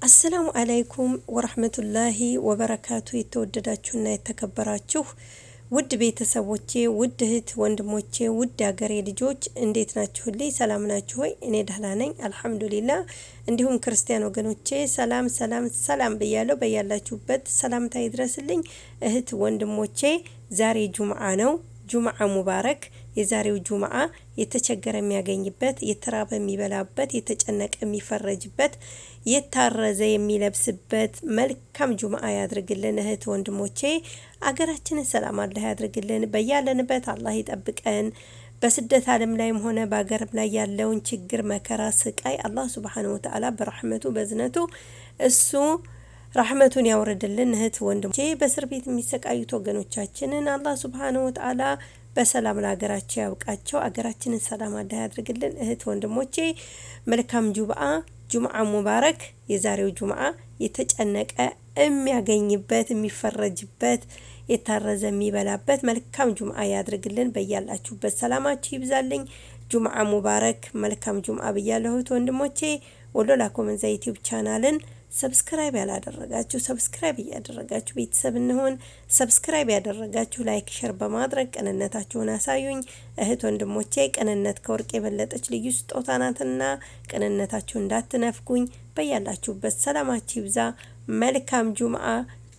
السلام عليكم ورحمة الله وبركاته። የተወደዳችሁና የተከበራችሁ ውድ ቤተሰቦቼ፣ ውድ እህት ወንድሞቼ፣ ውድ አገሬ ልጆች እንዴት ናችሁልኝ? ሰላም ናችሁ ወይ? እኔ ደህና ነኝ الحمد لله። እንዲሁም ክርስቲያን ወገኖቼ ሰላም ሰላም ሰላም ብያለሁ። በያላችሁበት ሰላምታ ይድረስልኝ። እህት ወንድሞቼ ዛሬ ጁምዓ ነው። جمعة مبارك። የዛሬው ጁምዓ የተቸገረ የሚያገኝበት፣ የተራበ የሚበላበት፣ የተጨነቀ የሚፈረጅበት፣ የታረዘ የሚለብስበት መልካም ጁምዓ ያድርግልን። እህት ወንድሞቼ አገራችንን ሰላም አላህ ያድርግልን። በያለንበት አላህ ይጠብቀን። በስደት ዓለም ላይም ሆነ በሀገርም ላይ ያለውን ችግር፣ መከራ፣ ስቃይ አላህ سبحانه وتعالى በረሕመቱ በእዝነቱ እሱ ረሕመቱን ያውርድልን። እህት ወንድሞቼ በእስር ቤት የሚሰቃዩት ወገኖቻችንን አላህ سبحانه وتعالى በሰላም ለሀገራቸው ያብቃቸው። አገራችንን ሰላም አላህ ያድርግልን። እህት ወንድሞቼ መልካም ጁምዓ፣ جمعة مبارك። የዛሬው ጁምዓ የተጨነቀ የሚያገኝበት፣ የሚፈረጅበት፣ የታረዘ የሚበላበት መልካም ጁምዓ ያድርግልን። በያላችሁበት ሰላማችሁ ይብዛልኝ። جمعة مبارك፣ መልካም ጁምዓ ብያለሁ እህት ወንድሞቼ። ወሎ ላኮመንዛ YouTube channel ን subscribe ያላደረጋችሁ subscribe እያደረጋችሁ ቤተሰብ እንሆን። Subscribe ያደረጋችሁ like፣ share በማድረግ ቅንነታችሁን አሳዩኝ። እህት ወንድሞቼ ቅንነት ከወርቅ የበለጠች ልዩ ስጦታ ናትና ቅንነታችሁ እንዳትነፍጉኝ። በያላችሁበት ሰላማችሁ ይብዛ። መልካም ጁምዓ፣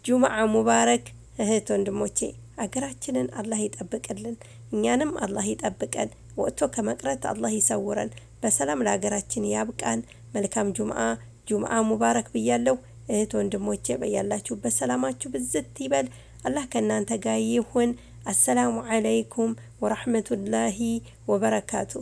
جمعة مبارك። እህት ወንድሞቼ አገራችንን አላህ ይጠብቅልን፣ እኛንም አላህ ይጠብቀን። ወጥቶ ከመቅረት አላህ ይሰውረን። በሰላም ለሀገራችን ያብቃን። መልካም ጁምዓ፣ جمعة مبارك ብያለሁ። እህት ወንድሞቼ በያላችሁበት ሰላማችሁ ብዝት ይበል። አላህ ከእናንተ ጋር ይሁን። السلام عليكم ورحمة الله وبركاته።